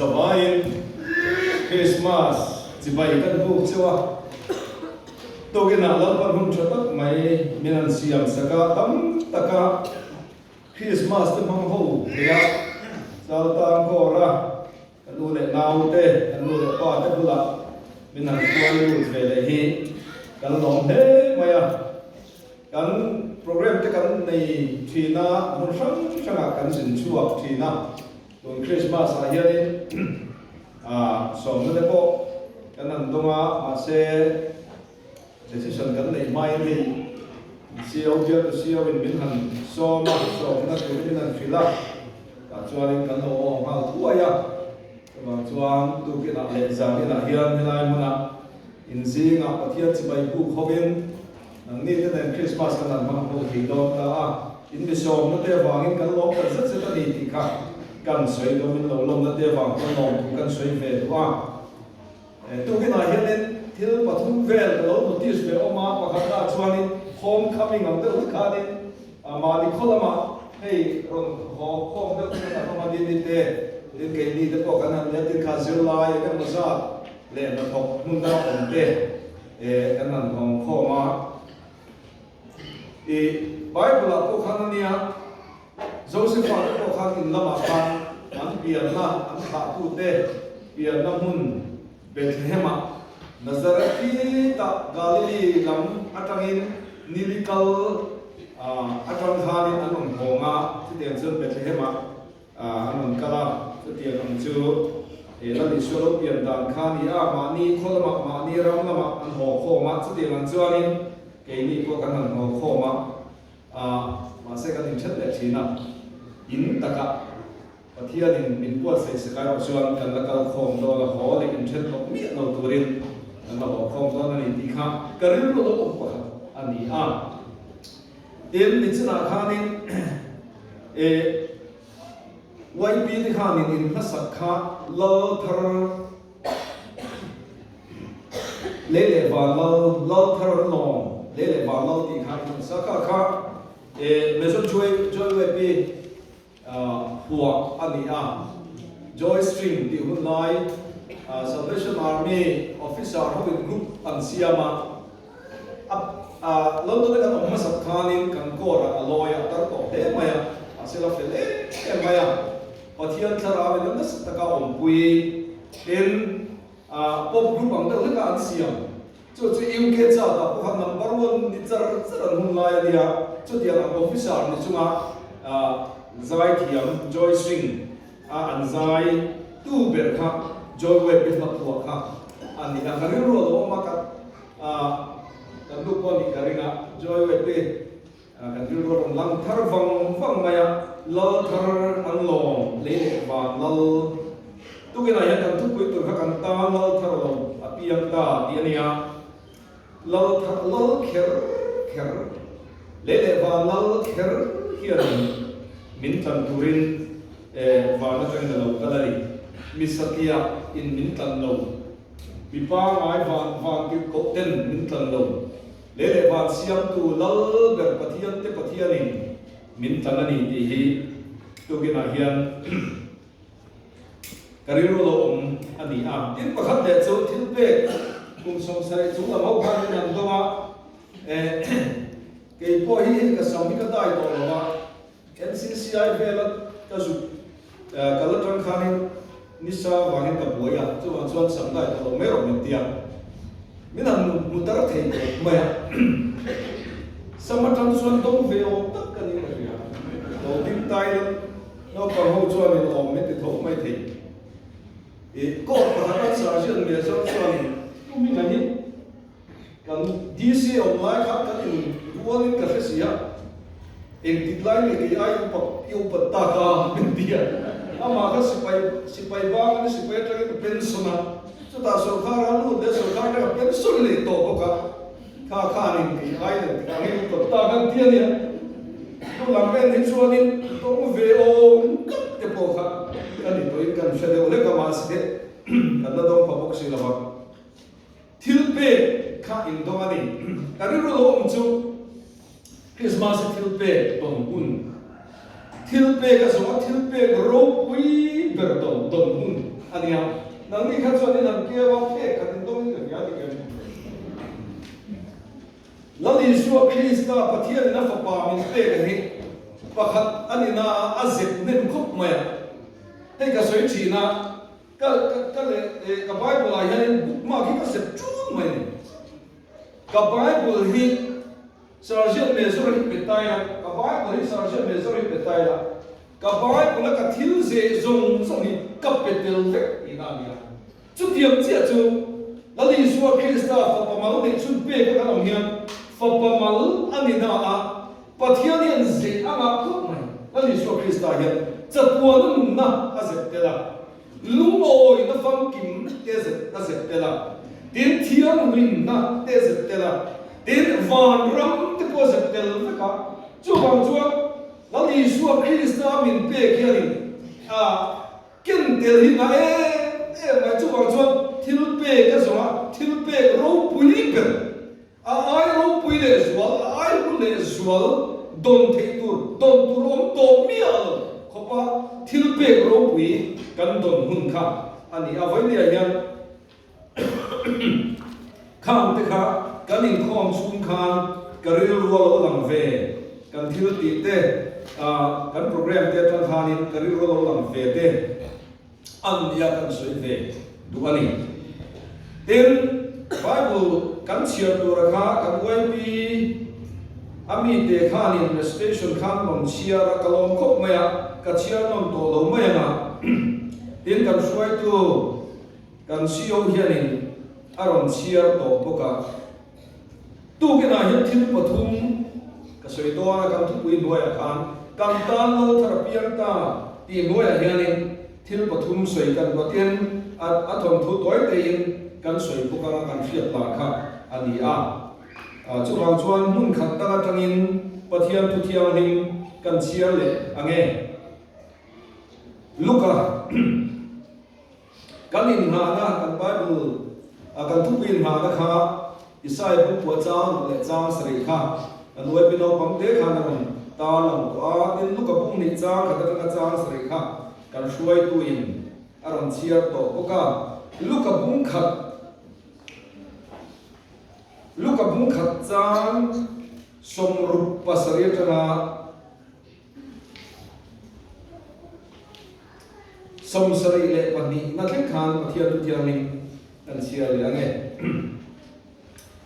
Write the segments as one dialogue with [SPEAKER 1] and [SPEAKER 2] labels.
[SPEAKER 1] zavaiin Krismas chibai kan buk cheu a, tukinah Lalpan hun tha tak mai min han siam sak a, tam taka Krismas te hmang ho thei a, Chaltang kawra Ka nu leh naute, ka nu leh pa te bulah min han hruai lut ve leh hi kan lawm hle mai a. Kan programme te kan nei thin a, hmun hrang hrangah kan zin chhuak thin a. Tun Christmas ah hianin sawmna te pawh kan han dawng a, mahse decision kan neih hmain hei CO bial tu CO in min han sawm a, sawmna turin min han hrilh a, tah chuanin kan lo aw nghal thuai a, chuvang chuan tukinah leh zaninah hian helai hmunah inzingah Pathian chibai buk hovin nangni te nen Christmas kan han hmang ho thei dawn ta a, in mi sawmna te avangin kan lawm tak zet zet a ni tih kha kan sawi dawmin lo lawmna te avang chuan lawmthu kan sawi ve duh a. Tukinah hianin thil pathum vel ka lo notice ve awm a, pakhatnaah chuanin home coming ang deuh te khanin mahni khaw lamah hei rawn haw khawm deuh te kan awm a, Dini te, tin keini te pawh kan han nia, tin kha zirlai eng emaw zat leh hnathawk hmun danga awm te kan han hawng khawm a. I Bible ah pawh khan a nia, Josepha te pawh khan in lamah khan an pianna, an thlahtute pianna hmun Bethlehem-ah, Nazareth tah Galilee lam atangin nili kal atang khanin an rawn hawng a, chutiang chuan Bethlehem-ah an rawn kal a, chutiang ang chu Lal Isua lo pian dan kha a ni a, mahni khaw lamah, mahni ram lamah an haw khawm a, chutiang ang chuanin keini pawh kan han haw khawm a. A, mahse kan inthen leh thin a, in takah Pathianin min buatsaih sak erawh chuan kan la kal khawm dawn a, haw leh inthen tawh miah lo turin kan la haw khawm dawn a ni tih kha ka rilru lo awm pakhat a ni a. Tin, nichinah khanin e YP te khanin in hmasak kha lal thar Lei leh van lal, lal thar an lawm, lei leh van lal tih kha in sa kha kha e Major Joy Joy Webb hi phuah a ni a, Joy String tih hun lai Salvation Army officer ho in group an siam a, a London a kan awm hmasak khanin kan court ah a lawi a tar tawh hle mai a, mahse la fel em em mai a. Pathian thlarau in a nasa taka awmpui in pop group ang deuh hleka an siam. Chu chu UK chart ah pawh khan number one ni char char an hun lai a nia. Chutiang ang officer ni chunga zai thiam Joy Singh a an zai tu ber kha Joy Webb i hla phuah kha a ni a. Ka rilru a lo awm a ka kan nu pawh nih ka ring a Joy Webb i Kan rilru a rawn lang thar vang vang mai a, lal thar an lawm, lei leh van lal. Tukinah hian kan thupui tur kha kan tan lal thar lo a piang ta tih a ni a, lal thar lal kher kher, lei leh van lal kher hian min tlan turin van atangin a lo kal a ni. Mi satliah in min tlan lo, mi pangai van van tirhkoh ten min tlan lo. Lei leh van siamtu Lal ber Pathian te Pathianin min tlan a ni tih hi tukinah hian ka rilru lo awm a ni a. Tin pakhat leh chu thil pek kum 70 chung lam ho khan min an dawng a, eh kei pawh hi hei ka sam hi ka dai tawh lo va, NCCI vela ka zuk kal atang khanin nisa vangin ka buai a, chuvang chuan sam dai tawh lo mai rawh min ti a, min han hmu tar thei tawh mai a, sam atang chuan dawng ve awm tak ka ni ka hria, lo ding tai la naupang ho chuanin awm min ti tho mai thei. I court pakhat a sergeant Major chuanin tum in a hit. Kan DC awm lai kha kan in rualin ka hre si a, engtik lai nge kei ai upa i upat tak a min ti a, amah kha sipai sipai bang a ni sipai atangin a pension a, chutah sawrkar a lut leh sawrkar atanga pension leh tawh bawk a, kha khanin kei ai engtik ah nge upat tak an ti a nia, chu lam en hi chuanin tawng ve awm tak te pawh kha ka ni tawhin kan hre deuh hlek a mahse kan la dawng pha bawk si lo va. Thil pek kha in dawng a ni. Ka rilru lo awm chu Krismas hi thil pek dawn hun, thil pek a zawng a thil pek ropui ber dawn dawn hun a ni. Nangni kha chuan in han keu a, phek khat in dawngin ka hria dik em? Lal Isua Krista Pathianin a Fapa min pek a hi pakhat a ni na a, a zep hnem khawp mai a. Hei ka sawi thin a, ka ka leh ka Bible ah hianin bookmark hi ka zep ṭun mai a ni. Ka Bible hi Sergeant Major hi pe tai a, ka Bible hi Sergeant Major hi pe tai a, ka Bible a ka thil zeh zawng zawng hi ka pe tel vek tihna a ni a. Chutiang chiah chu Lal Isua Krista fapa mal neih chhun pek a kan awm hian fapa mal a ni na a, Pathian hian zeh a ngah khawp mai. Lal Isua Krista hian chatuana nunna a zep tel a. Lungawina famkim te zep a zep tel a, tin thianghlimna te zep tel a, tin vanram te pawh a zep tel vek a. Chuvang chuan Lal Isua Krista min pek hianin a ken tel hi ngah em em mai. Chuvang chuan thil pek a zawng a, thil pek ropui ber A ai ropui leh zual, a ai hlu leh zual dawn theih tur, dawn tur awm tawh miah lo khawpa thil pek ropui kan dawn hun kha a ni a. Vawinia hian khang te kha kan inkhawm chhung khan ka rilru a lo lang ve, kan thil tih te, kan program te atang khanin ka rilru a lo lang ve te. An nia kan sawi ve duh a ni. Tin, Bible kan chhiar tura kha kan YP a mite khanin recitation khan rawn chhiar a, ka lawm khawp mai a, ka chhiar nawn tawh lo mai ang a. Tin, kan hruaitu kan CO hianin a rawn chhiar tawh bawk a. Tukinah hian thil pathum ka sawi dawn a, kan thupui hnuaiah khan kan tan lo thar a piang ta tih hnuaiah hianin thil pathum sawi kan ruat in a a thawnthu tawi teiin kan sawi bawk anga kan hriat lah kha a ni a. Chuvang chuan hmun khat dang atangin Pathian thu thianghlim kan chhiar leh ang e. Luka. Kan inngahna, kan Bible a kan thupui inngahna kha Isaiah pumpuah chang leh chang sarih kha kan uaipi naupang te khan a rawn tarlang tawh a, tin Luka pum nih chang khat atanga chang sarih kha kan hruaituin a rawn chhiar tawh bawk a. Luka bung khat Luka bung khat chang 67 atanga 72 na thleng khan Pathian thu thianghlim kan chhiar leh ang e.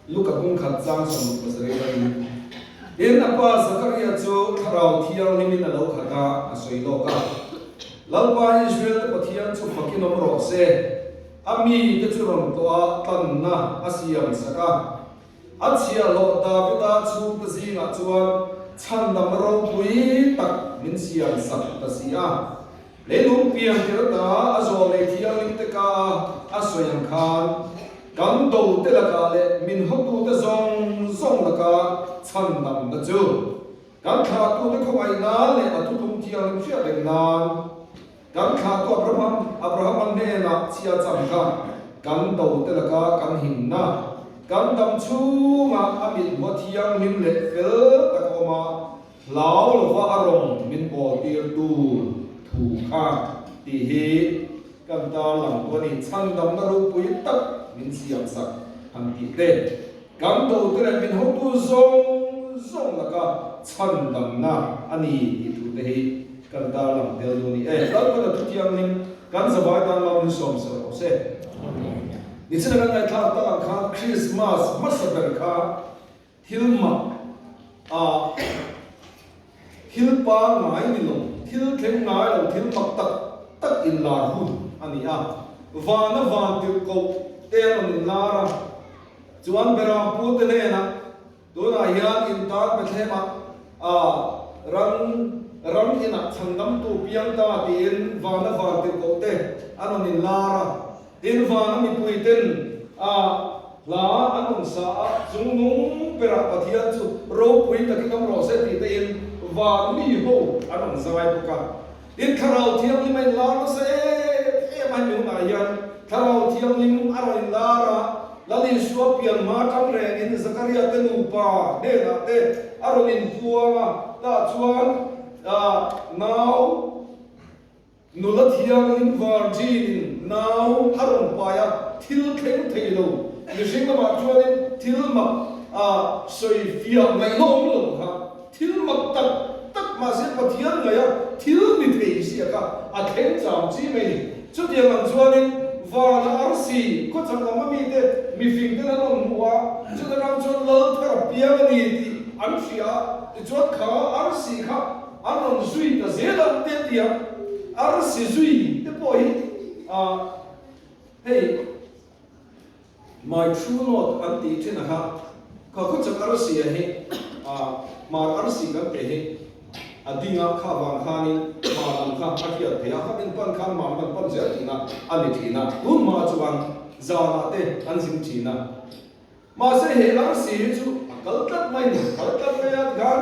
[SPEAKER 1] Luka bung khat chang 67 atangin, Tin, a pa Zakaria chu Thlarau Thianghlimin a lo khat a, a sawi lawk a, Lalpa Israel te Pathian chu fakin awm rawh se, a mite chu rawn tawh a, tlanna a siam sak a. A chhiahhlawh Davida chhungte zingah chuan chhandam ropui tak min siam sak ta si a. Leilung pian tir ata a zawh lei thianghlim te ka a sawi ang khan kan dote lakah leh min hawtute zawng zawng laka chhandamna chu kan thlahtute khawngaih nan leh a thuthlung thianghlim hriat reng nan Kan thlahtu Abraham, Abrahama hnenah chhia chang kha kan dote laka kan himna, kan dam chhungah a mithmuh thianghlim leh fel tak a awm a, hlau lova a rawng min bawl tir tur thu kha tih hi kan tarlang tu a ni. Chhandamna ropui tak min siamsak han tih te, kan dote leh min hotu zawng zawng laka chhandamna a ni tih thu te hi Kan tarlang tel dawn i e. Lalpan a thutianghlim kan zavai tan lam min sawm ser rawh se. Nichina kan ngaihthlak tak ang khan Christmas hmasa ber kha thil mak a thil pangngai ni lo, thil thleng ngai lo, thil mak tak tak inlar hun a ni a. Vana van tirhkoh te an rawn inlar a, chuan Beram pu te hnenah Tunah hian in tan Bethlehemah a ran ram inah chhandamtu piang ta tiin vana van tirhkoh te an rawn inlar a. Tin, vana mipui ten a hla an rawn sa a, chungnung berah Pathian chu ropui takin awm rawh se tih tein van mi ho an rawn zai bawk a. Tin, Thlarau Thianghlim a inlar nasa em em a, hemi hunah hian Thlarau Thianghlim a rawn inlar a, Lal Isua pian hma tang rengin Zakaria te nupa hnenah te a rawn inpuang a, tah chuan nau. Nula thianghlim Virgin-in nau a rawn pai a, thil thleng thei lo. Mihring lamah chuanin thil mak a sawi fiah ngaihna awm lo kha. Thil mak tak tak mahse Pathian ngaih a thil ni thei sia kha a thleng cham chi mai ni. Chutiang ang chuanin vana arsi khawchhak lam a mite mifing ten an rawn hmu a, chuta tang chuan lal thar a piang a ni tih an hria a, tichuan kha arsi kha an rawn zui ta zel a te a ti a, arsi zui te pawh hi ah hei My true north an tih thin a kha, kha khawchhak arsi a hi ah hmar arsi kan teh hi a ding a, kha vang khanin hmar lam kha a hriat theih a, kha min pan khan hmar lam pan zel tihna a ni thin a, tun hma chuan zanah te an zing thin a. Mahse he arsi hi chu a kal tlat mai ni, kal tlat mai a tikhan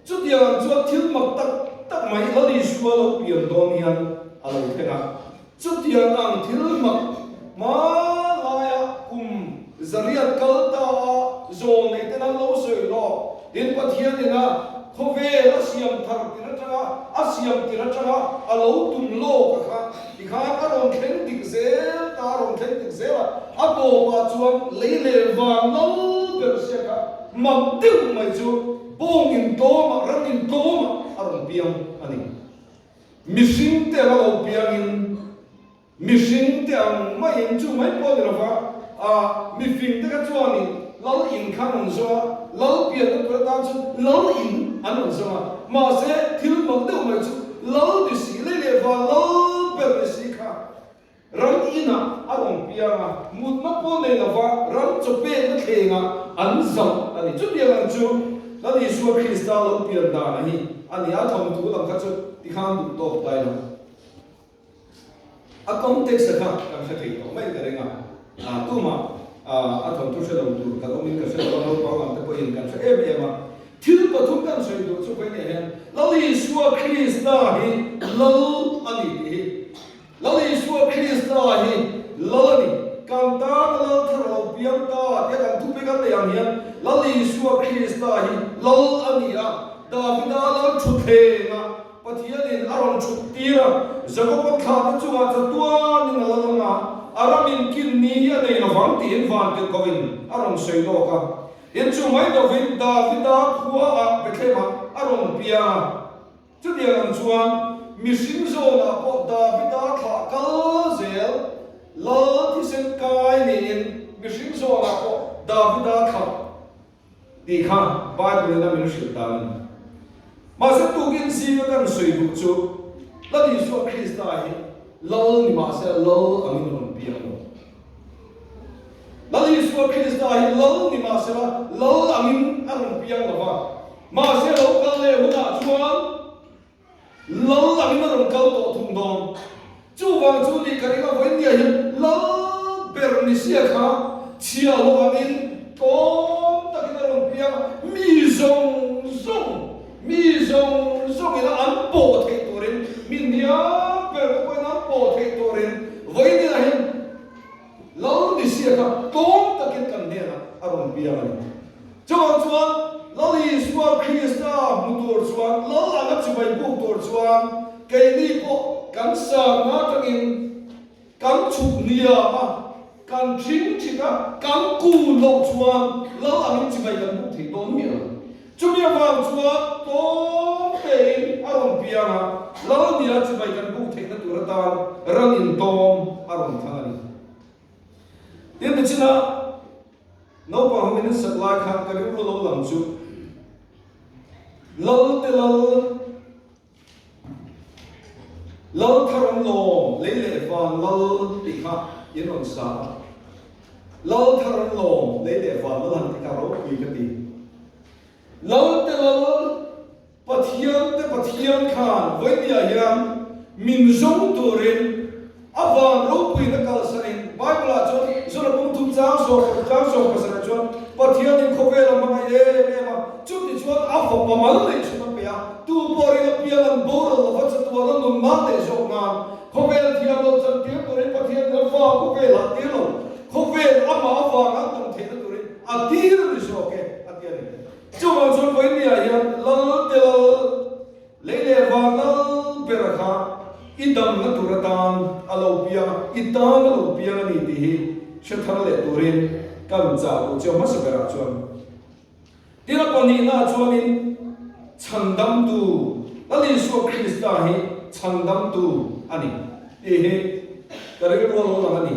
[SPEAKER 1] chutiang ang chuan thil mak tak tak mai Lal Isua lo pian dawn hian a lo thleng a. Chutiang ang thil mak hma laia kum zariat kal ta a zawl nei ten an lo sawi lawk. Tin, Pathian ina khawvel a siam thar tir atanga a siam tir atanga a lo tum lawk a kha tikhan a rawn thleng dik zel ta, a rawn thleng dik zel a, a tawpah chuan lei leh van lal ber sia kha mak deuh mai chu bawng intawmah, ram intawmah a rawn piang a ni. Mihring te anga lo piangin, mihring te ang maiin chu mai pawh ni lova, a mifing te kha chuanin lal in kha an rawn zawng a, lal pianna tur atan chuan lal in an rawn zawng a, mahse thil mak deuh mai chu lal ni si lei leh van lal ber ni si kha Ram inah a rawn piang a, mutna pawh nei lova ram chaw pekna thlengah an zauh a ni. Chutiang ang chu Lal Isua Krista lo pian dan a hi a ni a, thawnthu lam kha chu tikhan duh tawk ta ila. A context a kha kan hre thei tawh mai ka ring a, tumah a thawnthu hre lo tur kan awmin ka hre lo a, naupang lam te pawhin kan hre em em a. Thil pathum kan sawi duh chu vawiin hian Lal Isua Krista hi Lal a ni tih hi Lal Isua Krista hi Lal a ni. Kan tana Lal thar a lo piang ta tia kan thupe kan neih ang hian Lal Isua Krista hi Lal a ni a, Davida Lal thutthlengah Pathianin a rawn thut tir a, Jakoba thlahte chungah chatuanin a lal ang a, a ramin kin ni a nei lovang tiin vantirhkohin a rawn sawi lawk a. Inchung mai lovin Davida khuaah Bethlehemah a rawn piang a. Chutiang ang chuan mihring zawnah pawh Davida thlah kal zel lal thisen kai niin mihring zawnah pawh Davida thlah tih kha Bible in a min hrilh dan a ni. Mahse tukin zinga kan sawi duh chu Lal Isua Krista hi lal ni mahse lal angin rawn piang lo. Lal Isua Krista hi lal ni mahsela lal angin a rawn piang lo va, mahse lo kal leh hunah chuan lal angin a rawn kal tawh thung dawn. Chuvang chu nih ka ring a, vawinia hian lal ber ni sia kha chhiahhlawh angin tlawm takin a rawn piang a, mi zawng zawng, mi zawng zawngin a an pawh theih turin, mi hniam ber te pawhin an pawh theih turin vawinia hian Lal Messiah kha tlawm takin kan hnenah a rawn piang a ni. Chuvang chuan Lal Isua Krista hmu tur chuan, Lal anga chibai buk tur chuan keini pawh kan sangna atangin kan chhuk hniam a, kan thing thit a, kan kun loh chuan Lal angin chibai kan buk thei dawn miah lo. Chumi avang chuan tlawm tein a rawn piang a, Lal nia chibai kan buk theihna tur atan ran intawm a rawn thlang a ni. Tin, nichina naupang ho min an sak lai khan ka rilru lo lang chu Lal te Lal, Lal thar an lawm, lei leh van lal tih kha in rawn sa a. Lal thar an lawm, lei leh van lal han tih kha ropui ka ti. Lal te lal, Pathian te Pathian khan vawinia hian min zawng turin A van ropuina kalsanin Bible-ah chuan Zura pum thum chang sawm chang 70 chuan Pathianin khawvel a hmangaih em em a, chuti chuan a fapa mal neih chhun a pe a, tu pawh ring apiang an boral lova chatuan a nun nan neih zawk nan khawvel thiam lo chantir turin Pathianin a fa khawvel ah tir lo, khawvel amah avanga an dam theihna turin a tir a ni zawk e a ti a ni. Chuvang chuan vawinia hian Lal te Lal Lei leh van lal ber kha i I damna tur atan a lo piang a, i tan a lo piang a ni tih hi hre thar leh turin kan chah duh chiang hmasa berah chuan. Tin a pahnihnaah chuanin chhandamtu Lal Isua Krista hi chhandamtu a ni tih hi ka rilru a lo lang a ni.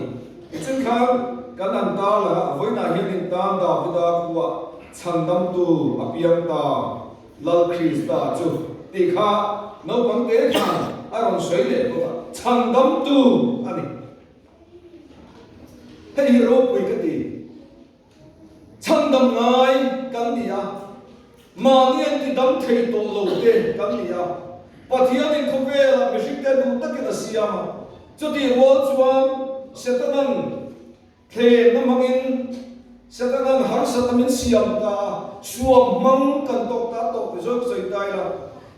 [SPEAKER 1] Tichin khan kan han tar lang a, vawiinah hian in tan Davida khuah chhandamtu a piang ta. Lal Krista chu tih kha naupang te khan a rawn sawi leh bawk a, chhandamtu a ni. Hei hi ropui ka ti. Chhandam ngai kan ni a, mahni an ti dam thei tawh lo te kan ni a, Pathianin khawvelah mihringte duh takin a siam a, chutih rual chuan Setanan Thlenna hmangin Setana'n harsatna min siam ta a, suam hmang kan tawk ta tawk ti zawk sawi ta ila.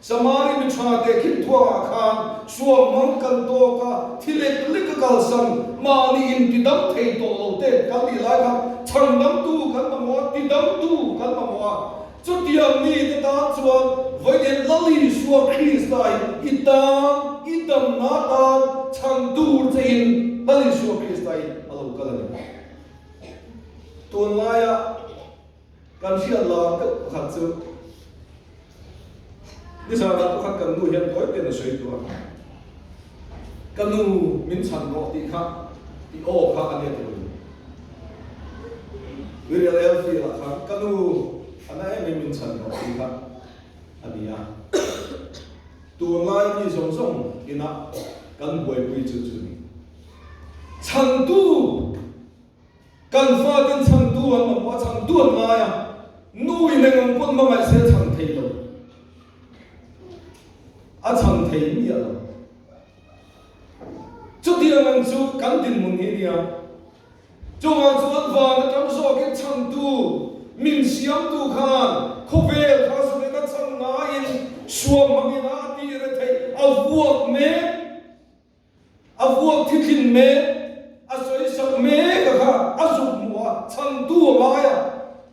[SPEAKER 1] Samari mi tha te khim thuangah khan suam hmang kan tawk a, thi lek lek a kalsan, mahni in ti dam thei tawh lo te kan nih lai khan chhandamtu kan mamawh a, ti damtu kan mamawh a. Chutiang mi te tan chuan vawiin Lal Isua Krista hi i tan, i damna tan chhan tur che in Lal Isua Krista hi a lo kal a ni. Tunlaia kan hriat lar deuh pakhat chu nizanah pakhat kan nu hian tawi ten a sawi tawh a, ka nu min chhan rawh tih kha i aw kha a nia tih lo. Uriel Elfield-ah khan ka nu a na em em min chhan rawh tih kha a ni a. Tunlai mi zawng zawng ina kan buaipui chu chu ni. Chhantu, kan faten chhantu an mamawh a, chhantu an ngai a, nu in eng ang pawn hmangaih se a chhan thei lo. A chhan thei miah lo. Chutiang ang chu kan dinhmun hi nia. Chungah chuan van atang zawkin chhantu, min siamtu khan khawvel kha zulen a chhan ngaiin suam hmangin a a tih re theih, a vuak mek, a vuak thithlin mek, a sawisak mek a kha a zuk hmuh a, chhantu a ngai a.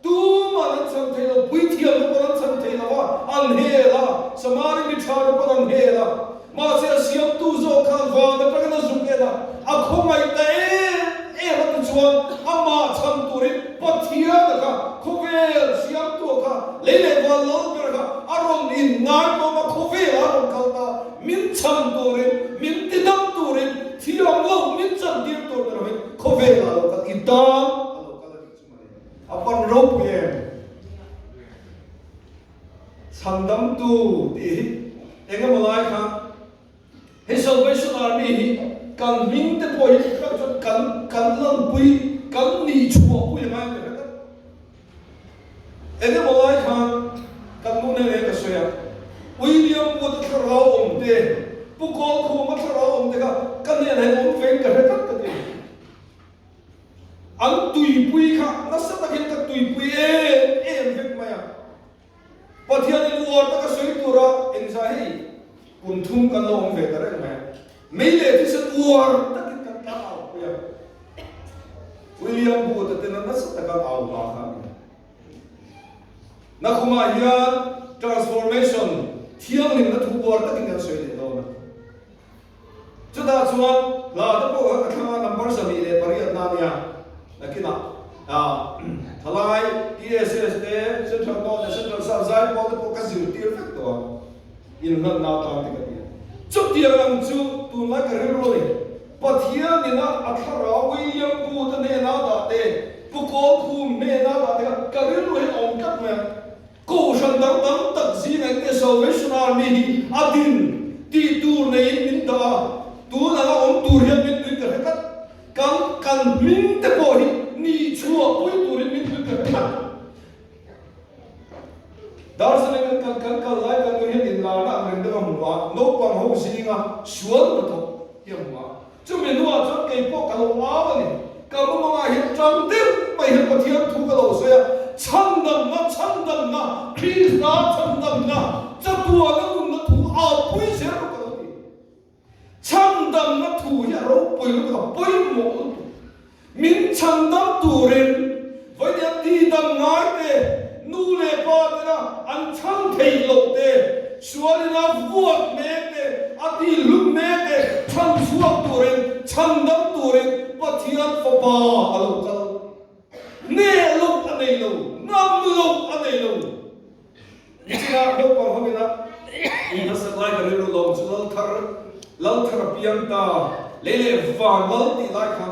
[SPEAKER 1] Tuman an chhan thei lo, puithiamte pawn an chhan thei lo a, an hel a, Samari mi thate pawn an hel a. Mahse a siamtu zawk khan van atangin a zuk en a, a khawngaih ta em em a tichuan amah chhan turin Pathiana kha, khawvel siamtua kha, lei leh van lal ber kha a rawn inngaitawm a, khawvelah a rawn kal ta, min chhan turin, min tidam turin, thiam loh min chantir tur ni lovin khawvelah a lo kal i tan a lo kal a nih chu. A pan ropui em? Chhandamtu tih hi eng emaw lai khan hei Salvation Army hi kan hming te pawh hi tak chuan kan kan lanpui kan nih chhuah pui a ngai ang hre tlat. Eng emaw lai khan kan nu nen hian ka sawi a, William Wood-a thlarau awm te, Pu Kawlkhuma thlarau awm te kha ka hnenah hian awm vein ka hre tlat ka ti a. An tuipui kha nasa takin ka tuipui em em vek mai a. Pathianin uar taka sawi tura engzah hei kum thum kan lo awm ve ta reng mai a. Mei leh thisen uar takin kan tlan au pui a. William Booth-a tena nasa taka an au hma kha a ni. Nakhumah hian transformation thianghlimna thu uar takin kan sawi leh dawn a. Chutah chuan hla te pawh kha ka thlang a, number 28 na nia, nakinah thalai TSS te, Central North leh Central South zaipawl te pawh ka zirtir vek tawh a, inhlanna atan te ka ti a. Chutiang ang chu tunlai ka rilru a ni, Pathian ina a thlarau William Booth-a hnena dah te, Pu Kawlkhum hnena dah te kha ka rilru hian a awm tlat mai a. Kohhran dang tam tak zingah in te Salvation Army hi a din tih tur neiin min dah a, tun anga awm tur hian min tui ka hre tlat. Kan kan hming te pawh hi nih chhuah pui turin min tui ka hre tlat. Darjeeling kan kal kan kal lai kan nu hian inlarna ang reng deuh a hmu a, naupang ho zinga sual hnathawk hi a hmu a. Chumi hnuah chuan kei pawh ka lo au a ni. Ka mumangah hian ṭang deuh mai hian Pathian thu ka lo sawi a, Chhandamna, chhandamna, Krista chhandamna, chatuana nunna thu au pui zel rawh ka lo ti. Chhandamna thu hi a ropui lutuk, a pawimawh lutuk. Min chhandam turin vawinia tidam ngai te, nu leh pa tena an chhan theih loh te, sualina vuak mek te, a tihhlum mek te, turin, chhandam turin Pathian Fapa a lo kal. Hneh loh a nei lo, ngam loh a nei lo. Nichina naupang ho ina inhnasak lai ka rilru lawm chu lal thar, lal thar a piang ta, lei leh van lal tih lai kha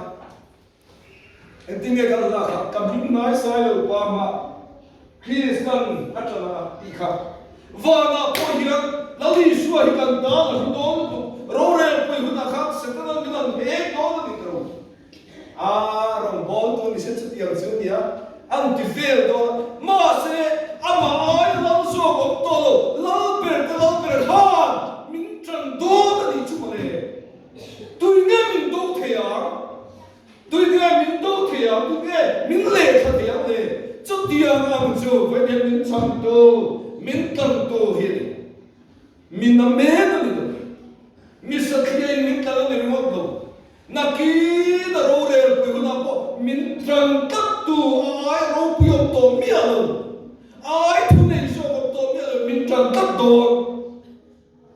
[SPEAKER 1] engtin nge kan lak a, ka hming ngai sai lo pa mah Kristan a ṭan ang a tih kha. Vanah pawh hian Lal Isua hi kan tan a hlu dawn lutuk, rorel pawih hunah khan Setana min an hek dawn a ni ta lo. A rawngbawltu ni se chutiang chu a nia, an ti vel dawn a. Mahse, amah aia lal zawk awm tawh lo, lal ber te lal ber khan min ṭan dawn a nih chu mawle. Tui nge min do thei ang? Tui nge min do thei ang? Tui nge min lehthla thei ang le? Chutiang ang chu vawiin min chhantu, min tlantu hi a ni. Mi na men a ni lo. Mi satliain min tlan a ni ringawt lo. Nakin a rorelpui hunah pawh min tlan tlattu a ai ropui awm tawh miah lo, a ai thunei zawk awm tawh miah lo, min tlan tlat dawn.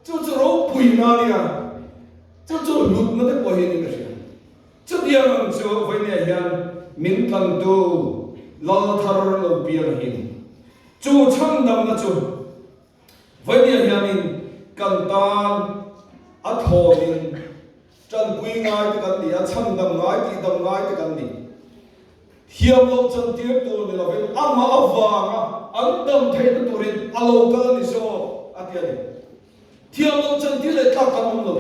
[SPEAKER 1] Chu chu ropuina a nia, chu chu hlutna te pawh hi a ni ka hria. Chutiang ang chu vawinia hian min tlantu lal thar lo piang hi a ni. Chu chhandamna chu Vawinia hianin kan tan a thawmin tanpui ngai te kan ni a, chhandam ngai, tihdam ngai te kan ni. Thiam loh chantir tur ni lovin amah avanga an dam theihna turin a lo kal a ni zawk a ti a ni. Thiam loh chantir leh tlak kan awm lo.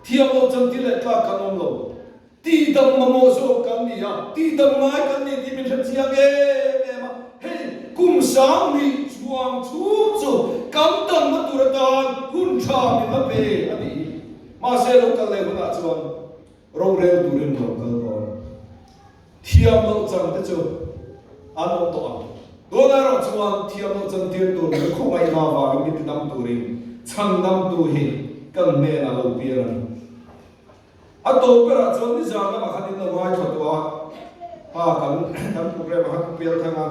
[SPEAKER 1] Thiam loh chantir leh tlak kan awm lo. Tihdam mamawh zawk kan ni a, tihdam ngai kan ni tih min hre chiang em em a. Hei kum 10,000 chuang chhung chu kan damna tur atan hun tha min la pe a ni. Mahse lo kal leh hunah chuan rorel turin lo kal dawn. Thiam loh chang te chu an awm tawh ang. Tunah erawh chuan thiam loh chan tir tur min khawngaihna avangin min tidam turin chhandamtu hi kan hnenah lo piang a ni. A tawp berah chuan nizan lamah khan in lo ngaithla tawh a, ha kan kan programme ah khan Pu Pialthanga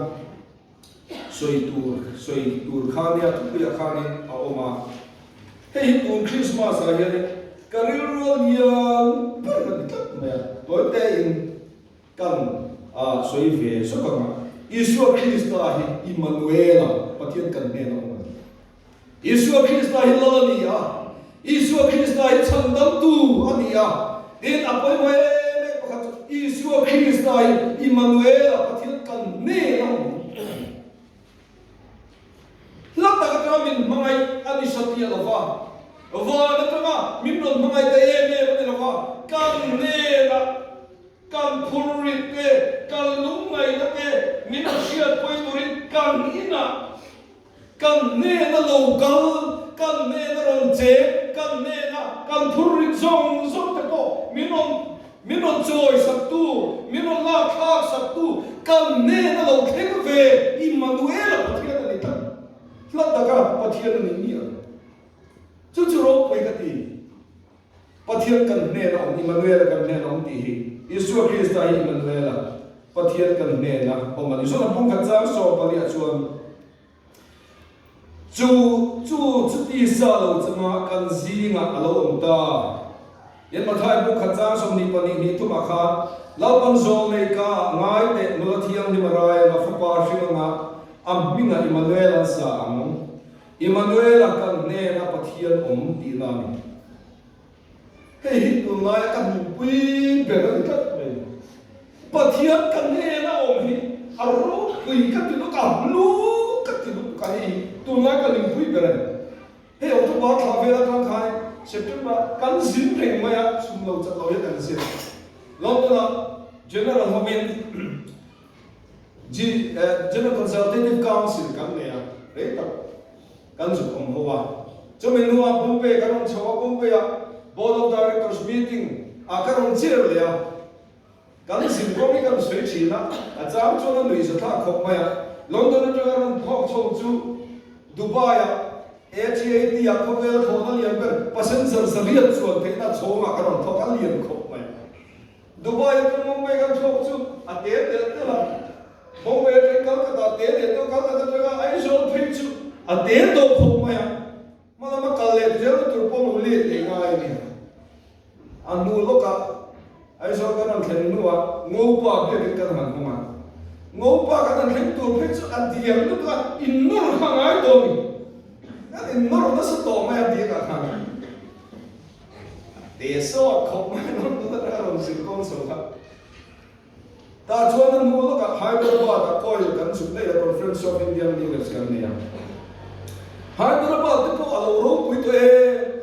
[SPEAKER 1] sawi tur sawi tur kha nia thupuiah khanin a awm a. Hei hi tun Christmas ah hianin ka rilru a lian ber a ni tlat mai a, tawi tein kan sawi ve zawk ang a, Isua Krista hi Immanuela, Pathian kan hnena awm a ni. Isua Krista hi Lal a ni a, Isua Krista hi Chhandamtu a ni a, tin a pawimawh em em pakhat chu Isua Krista hi Immanuela, Pathian kan hnena awm a ni. Hla tak atanga min hmangaih a ni satliah lo va, van atanga min rawn hmangaih ta em em a ni lo va, kan hnena kan phurrit te, kan lungngaihna te min rawn hriatpui turin kan inah Kan hnena lo kal, kan hnena rawn cheng, kan hnena kan phurrit zawng zawng te pawh min rawn min rawn chawi saktu, min rawn lak thlak saktu, kan hnena lo thleng ve Immanuela Pathian a ni tlat. Hla taka Pathian a ni miah lo. Chu chu ropui ka ti. Pathian kan hnena awm, Immanuela kan hnena awm tih hi Isua Krista hi Immanuela, Pathian kan hnena awm a ni. Zona pumkhat chang 14 ah chuan Chu chu chuti sa lo chunga kan zingah a lo awm ta. Tin Mathai pumkhat chang 22 hnih thumah khan Lalpan zawl nei ka ah ngai teh nula thianghlim a rai anga fapa hring anga a hmingah Immanuel an sa ang. Immanuela kan hnena Pathian awm tihna a ni. Hei hi tunlaia ka hmuhpui ber a ni tlat mai. Pathian kan hnena awm hi a ropui ka ti lutuk a, hlu ka ti lutuk a, hei hi tunlai ka hlimpui ber a ni. Hei October thla vel atang khan September kan zin reng mai a, chhum lo chat lo hian kan zin. London-ah General hovin General Consultative Council kan nei a, rei tak kan zuk awm ho a. Chumi hnuah Bombay ka rawn chho a, Bombay-ah Board of Directors meeting ah ka rawn chair leh a. Kan zin kawng hi kan sawi thin a, a chang chuan a nuih zathlak khawp mai a. London atanga rawn phawk chho chu Dubai-ah ATAT-ah khawvel thlawhna lian ber passenger 800 chuan theihna chhawngah ka rawn thawk a, lian khawp mai. Dubai atang Mumbai kan thlawk chu a te telh telh a, Mumbai atang Calcutta te leh tawh Calcutta atanga Aizawl phei chu a te tawh khawp mai a, hma lama kal leh zelna tur pawh lo let leh ngai a ni. A hnu lawkah Aizawl kan rawn thlen hnuah Ngopa biakin kan han hawng a. Ngopa kan han thleng tur phei chu a diam lutuk a, innawr kha ngai tawh a ni. Kan innawr nasa tawh mai a biakah khan. Te sawt khawp mai a rawn tun atanga rawn zir kawng chho kha. Tah chuan a hnu lawkah Hyderabad-ah coil kan chhuk daih a, Conference of Indian Leaders kan nei a. Hyderabad te pawh a lo ropui tawh em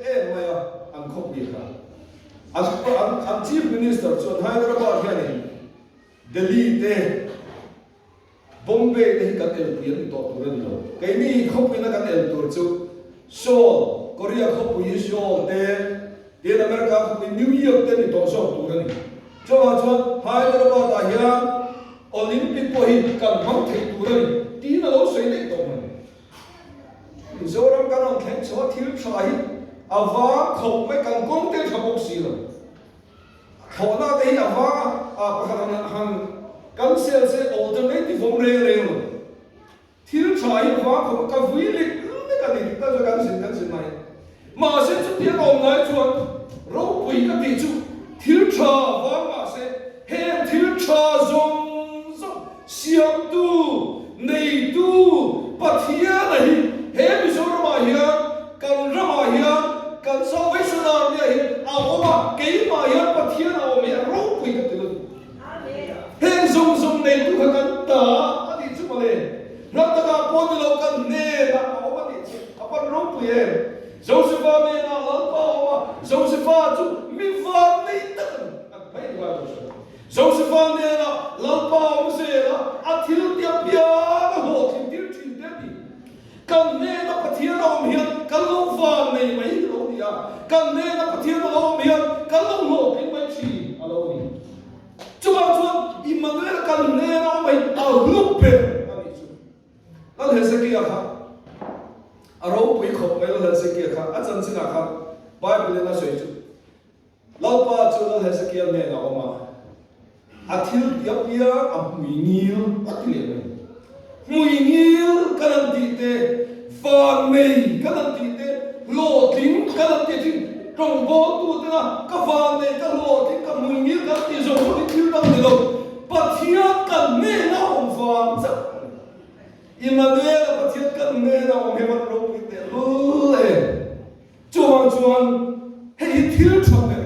[SPEAKER 1] em mai a, an khawpui kha. An an Chief Minister chuan Hyderabad hianin Delhi te, Bombay te hi kan elpui an ni tawh tur a ni lo. Keini khawpuina kan el tur chu Seoul, Korea khawpui Seoul te, tin America khawpui New York te ni tawh zawk tur a ni. Chuvang chuan Hyderabad ah hian Olympic pawh hi kan hmang thei tur a ni tiin a lo sawi daih tawh mai. Mizoram kan rawn thleng chho a, thil tha hi a vang khawp mai, kan kawng te tha bawk si lo. Thlawhna te hi a vang a, a pakhat han han kan sel se alternative awm reng reng lo. Thil tha hi a vang khawp a, ka vui lek lek a ni tih tal chu kan zin kan zin mai. Mahse chutiang awm lai chuan ropui ka tih chu thil tha vang mahse heng thil tha zawng zawng siamtu, neitu Pathiana hi he Mizoramah hian kan ramah hian kan Salvation Army-ah hian a awm a, keimah hian Pathian a awm hi a ropui ka ti lutuk. Heng zawng zawng neitu kha kan ta a nih chu mawle. Ram takah pawh ni lo kan hnenah a awm a nih chu a pan ropui em. Josefa hnenah Lalpa a awm a, Josefa chu mi van nei tak a ni. A hmei ngai lo hre. Josefa hnenah Lalpa a awm zel a, a thil tia piang a hlawhtlin tir thin te a ni. Kan hnena Pathian a awm hian kan lo van nei mai lo ni a, kan hnena Pathian a lo awm hian kan lo hlawhtling mai thin a lo ni. Chuvang chuan Immanuel kan hnena awm hi a hlu ber a nih chu. Lal Hezekia kha a ropui khawp mai, Lal Hezekia kha a chanchinah khan Bible in a sawi chu Lalpa chu Lal Hezekia hnenah a awm a, a thil ti apiang a hmui ngil a ti leh mai. Hmui ngil kan han tih te, van nei kan han tih te, hlawhtling kan han tih thin, tawngbawl tena ka van nei, ka hlawhtling, ka hmui ngil kan tih zawng zawng hi thil dang ni lo, Pathian kan hnena awm vang chauh a ni. Immanuel-a Pathian kan hnena awm hi van ropui tehlul em? Chuvang chuan hei hi thil tha ber,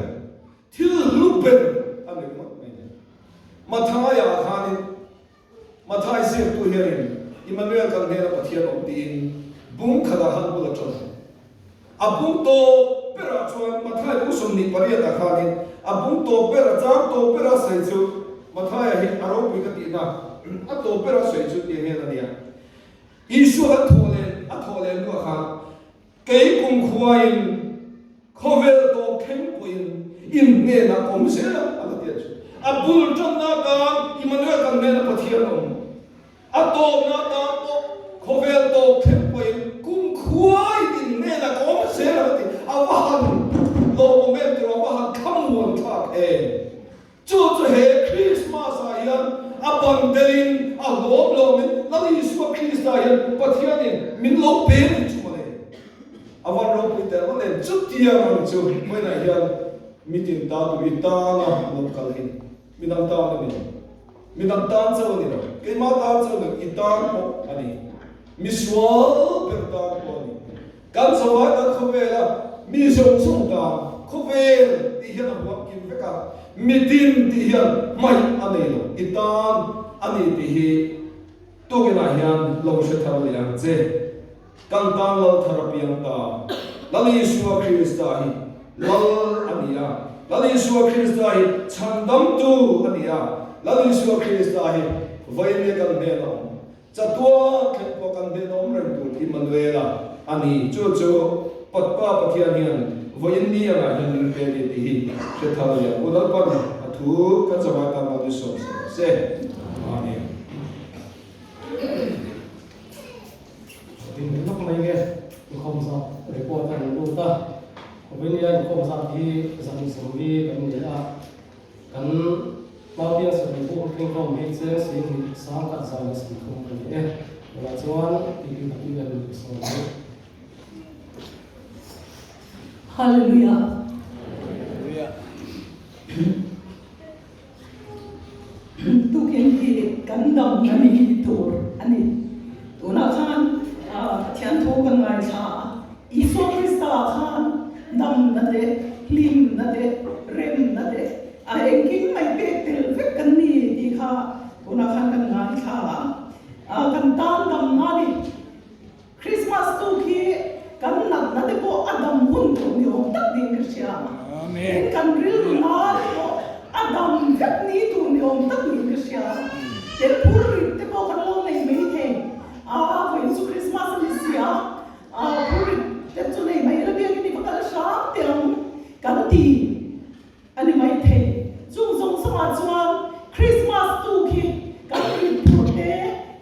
[SPEAKER 1] thil hlu ber a ni ringawt mai ni. Mathaia khanin Mathai ziaktu hianin Immanuel kan hnena Pathian awm tiin bung khatah khan bul a ṭan a. A bung tawp berah chuan Mathai bung 28 ah khanin a bung tawp ber, a chang tawp bera sawi chu Mathaia hi a ropui ka tihna a tawp bera sawi chu tih hian a nia. Isua kan thawh leh a thawh leh hnuah khan Kei kumkhuain khawvel tawp thleng pawhin in hnenah ka awm zel a, a la ti a chu. A bul tanna atan Immanuel kan hnena Pathian a awm. A tawpna atan pawh khawvel tawp thleng pawhin kumkhuain in hnenah ka awm zel a la ti. A va han lawmawm em tiraw, a va han thlamuan thlak em. Chu chu he Krismas ah hian a ban telin a hlawm lawmin Lal Isua Krista hian Pathianin min lo pe ni chu mawle. A van ropui tel mawle. Chutiang ang chu vawiinah hian mitin ta tur i tana lo kal hi midang tan a ni lo. Midang tan chauh a ni lo. Keimah tan chauh a ni lo. I tan pawh a ni. Misual ber tan pawh a ni. Kan zavai kan khawvel a, mi zawng zawng tan khawvel tih hian a huam kim vek a, mitin tih hian hmaih a nei lo, i tan a ni tih hi tukinah hian lo hre thar leh ang che. Kan tan Lal thar a piang ta, Lal Isua Krista hi Lal a ni a, Lal Isua Krista hi chhandamtu a ni a, Lal Isua Krista hi vawiin kan hnen a awm. Chatuan thleng pawh kan hnen awm reng tur Immanuela a ni. Chu chu Patpa Pathian hian vawiin ni angah hian min pe a ni tih hi hre thar leh ang. U Lalpan a thu kan zavai tan lo ni sawm sawm rawh se. Amen.
[SPEAKER 2] Ding lawk mai nge inkhawm zat report a rawn lut a, Vawinia inkhawm zat hi 140 kan ni a. Kan Naupiang sarih buk tlingkhawm hi cheng 10,000 sangkhat zan a 30 a ni e. Tunah chuan tih ka tih a ni sawi mai.
[SPEAKER 3] Hallelujah.
[SPEAKER 4] Hallelujah.
[SPEAKER 3] Tukin hi kan damna ni tur a ni. Tunah khan Pathian thu kan ngaithla a, Isua Krista khan damna te, hlimna te, remna te, a engkim mai pek tel vek kan ni tih kha tunah khan kan ngaithla a, kan tan damna a ni. Christmas tuk hi kan natna te pawh a dam hun tur ni awm tak niin ka hria. Tin, kan rilru na te pawh a dam vek ni tur ni awm tak niin ka hria. Tin, phur rit te pawh kan lo nei mai thei. Aa, vawiin chu Christmas a ni si a, aa, phur rit te chu nei mai la biakin i va kal hram teh ang kan ti. A ni maithei. Chung zawng zawngah chuan Krismas tuk hi kan rinphurh te,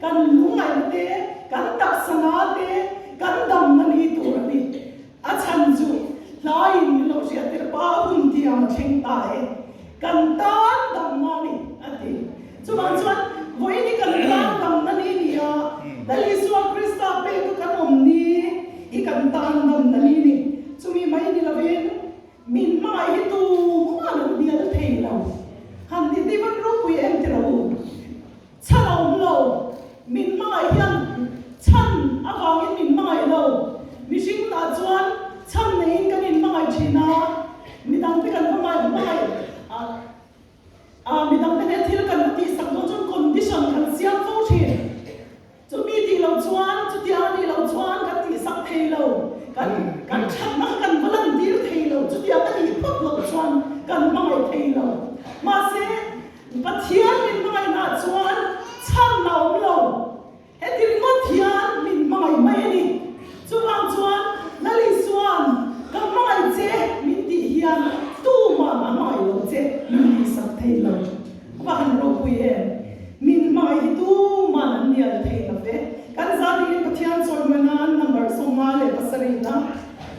[SPEAKER 3] kan lungngaihna te, kan taksa te, kan damna ni tur a ni. A chhan chu hlaiin min lo hriattir pa hun tiang a thleng ta e. Kan tan damna a ni, a ti. Chuvang chuan vawiin hi kan tan damna ni ni a, Lal Isua Krista peka kan awm ni hi kan tan damna ni ni. Chumi mai ni lovin Min hmangaih hi tumah an bial thei lo. Han ti ti van ropui em ti ro u. Chhan a awm lo. Min hmangaih hian chhan avangin min hmangaih lo. Mihring hunah chuan chhan neiin kan inhmangaih thin a, midangte kan va hmangaih a. A midangte nen thil kan va tihsak dawn chuan condition kan siam fo thin. Chumi tih loh chuan, chutiang a nih loh chuan kan tihsak thei lo, kan kan thatna kha kan va lantir thei lo, chutiang a nih phawt loh chuan kan hmangaih thei lo. Mahse, Pathian min hmangaihnaah chuan chhan a awm lo. Heti ringawt hian min hmangaih mai a ni. Chuvang chuan Lal Isua'n ka hmangaih che min tih hian tumah a hmangaih lo che min tihsak thei lo. Va han ropui em! Min hmangaih hi tuma'n an nial thei lo ve. Kan za dingin Pathian chawimawi nan number 57 na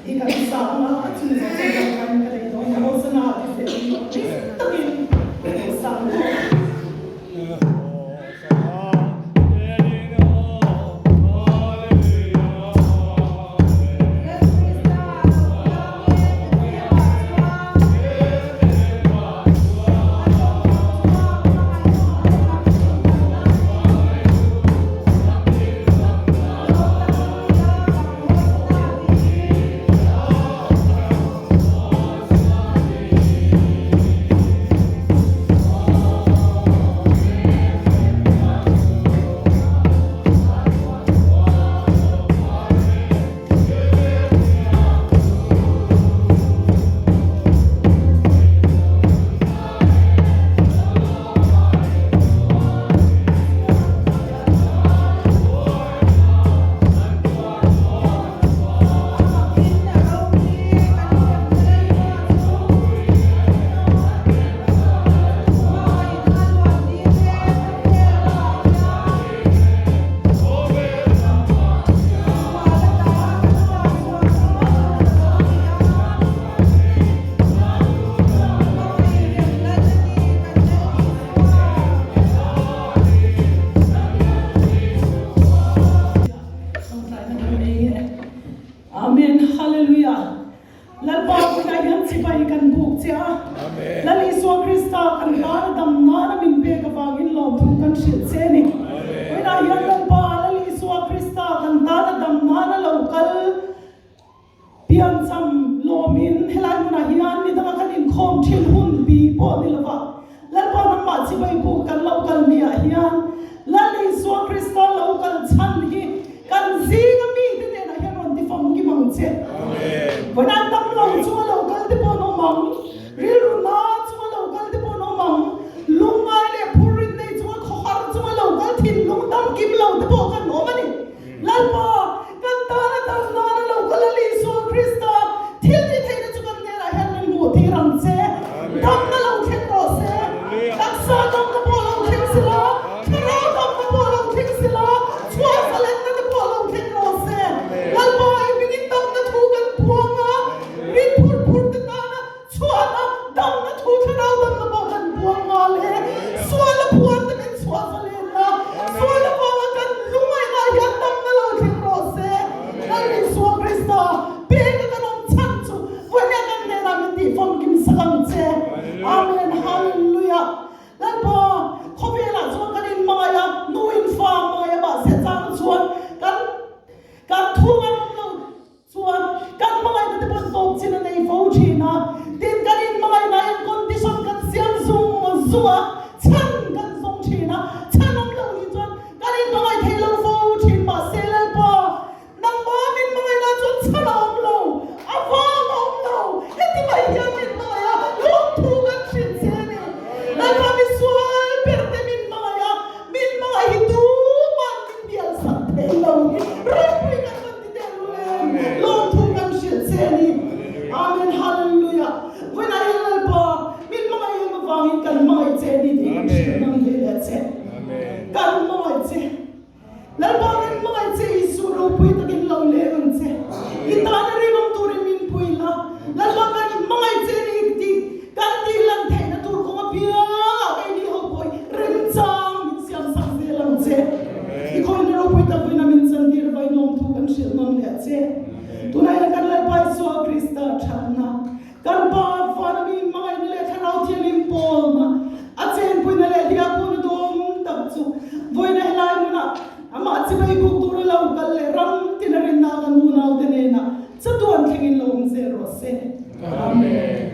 [SPEAKER 3] i kan sa ang a, chumi zawng chuan kan hmangaih ka nei dawn a, Hosanna ti zel in ring takin kan sa ang bawk. Amen Hallelujah Lalpa puiah hian chibai kan buk che a Lal Isua Krista kan tan a dam nana min pek avangin lawmthu kan hrilh che a ni Puiah hian Lalpa Lal Isua Krista kan tan a dam nana lo kal Piancham lawmin helai hmunah hian midanga kan inkhawm thin hun bi pawh ni lova Lalpa nangmah chibai buk kan lo kal niah hian Lal Isua Krista lo kal chhan hi kan zinga mite hnenah hian rawn ti famkim ang che. Vawiin tam lo chunga lo kal te pawh an awm ang, rilru na chunga lo kal te pawh an awm ang, lungngai leh phurrit nei chunga khawhar chunga lo kal thinlung dam kim lo te pawh kan awm a ni. Lalpa, kan tana dam nana lo kal a Isua Krista thil ti theihna chu kan hnenah hian min hmuh tir ang che. Damna lo thleng rawh se. Taksa damna pawh lo thleng si la, thlarau damna pawh lo thleng si la, chhuah zalenna te pawh lo thleng rawh se. Lalpa, i hmingin damna thu kan puang a, rin phur phur te tana chhuahna damna thu thlarau damna pawh kan puang nghal e. Suala phuar te min chhuah zalen la, suala vanga kan lungaihna hian damna lo thleng rawh se. Lal Isua Krista, peka kan awm chhan chu vawiin kan hnenah min tih famkim sak ang che. Amen. zung a, chhan kan zawng thin a, chhan awm loh hi chuan kan inhmangaih thei lo fo thin mahse Lalpa nangmah min hmangaihna chuan chhan a awm lo, a vang a awm lo, heti mai hian min hmangaih a, lawmthu kan hrilh che a ni. Lalpa misual ber te min hmangaih a, min hmangaih hi tuman min bialsak thei lo hi ropui kan rawn ti teh lul em? Lawmthu kan hrilh che a ni. Amen Hallelujah. Vawiinah hian Lalpa min hmangaih em avangin kan hmangaih che a ni tih kan hrilh ngam ve leh che. Kan hmangaih che. Lalpa kan hmangaih che Isu ropui takin lo leng ang che. I tana rinawm turin min pui la. Lalpa kan hmangaih che a ni tih kan tih lan theihna tur kawng apiangah keini ho pawh hi remchang min siam sak zel ang che. I khawihna ropui tak vawiina min chantir vainawm thu kan hrilh nawn leh che. Tunah hian kan Lalpa Isua Krista thatna, kan Pa Vana mi hmangaihna leh Thlarau Thianghlim pawlna, a chenpuina leh hliahpuhna dawm tak chu vawiina helai hmunah amah chibai buk tura lo kal leh ram tina rinna kan unaute nena chatuan thlengin lo awm zel rawh se. Amen.